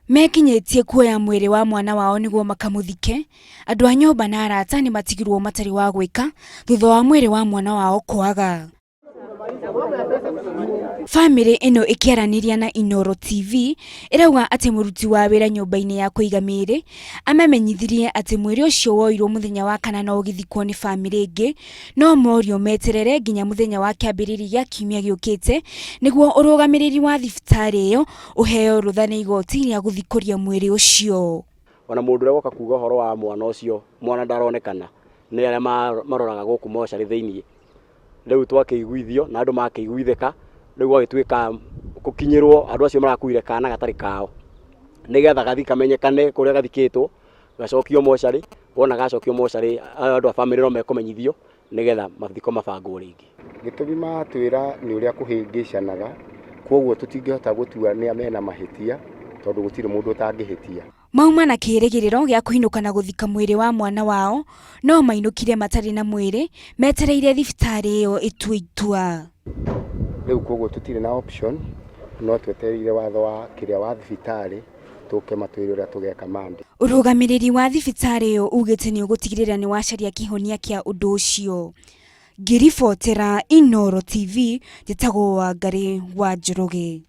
Mekinyĩtie kuoya mwĩrĩ wa mwana wao nĩguo makamũthike, andũ a nyũmba na arata nĩ matigirwo matarĩ wa gwĩka thutha wa mwĩrĩ wa mwana wao kwaga. Bamĩrĩ ĩno ĩkĩaranĩria na Inooro TV ĩrauga atĩ mũruti wa wĩra nyũmba-inĩ ya kũiga mĩĩrĩ amamenyithirie atĩ mwĩrĩ ũcio woirwo mũthenya wa kana na ũgĩthikwo nĩ bamĩrĩ ĩngĩ no morio meterere nginya mũthenya wa kĩambĩrĩria gĩa kiumia gĩũkĩte nĩguo ũrũgamĩrĩri wa thibitarĩ ĩyo ũheo rũtha nĩ igoti rĩa gũthikũria mwĩrĩ ũcio. Ona mũndũ ũrĩa woka kuga ũhoro wa mwana ũcio, mwana ndaronekana, nĩ arĩa maroraga gũkũ mocarĩ thĩiniĩ. Rĩu twakĩiguithio na andũ makĩiguithĩka, rĩu gwagĩtuĩka gũkinyĩrwo andũ acio marakuire kana gatarĩ kao, nĩgetha gathi kamenyekane kũrĩa gathikĩtwo, gacokio mocarĩ, wona gacokio mocarĩ andũ a bamĩrĩ no mekũmenyithio, nĩgetha mathiko mabangwo rĩngĩ. Gĩtũmi matwĩra nĩ ũrĩa kũhĩngĩcanaga, kwoguo tũtingĩhota gũtua nĩa mena mahĩtia tondũ gũtirĩ mũndũ ũtangĩhĩtia. Mauma na kĩrĩgĩrĩro gĩa kũinũka na gũthika mwĩrĩ wa mwana wao, no mainũkire matarĩ na mwĩrĩ, metereire thibitarĩ ĩyo ĩtue itua. Rĩu kwoguo tũtirĩ na option, no twetereire watho wa kĩrĩa wa thibitarĩ tũke matwĩre ũrĩa tũgeka Monday. Ũrũgamĩrĩri wa thibitarĩ ĩyo ugĩte nĩ ũgũtigĩrĩra nĩ wacaria kĩhonia kĩa ũndũ ũcio. Ngĩribotera Inooro TV, njĩtagwo Wangarĩ wa Njoroge.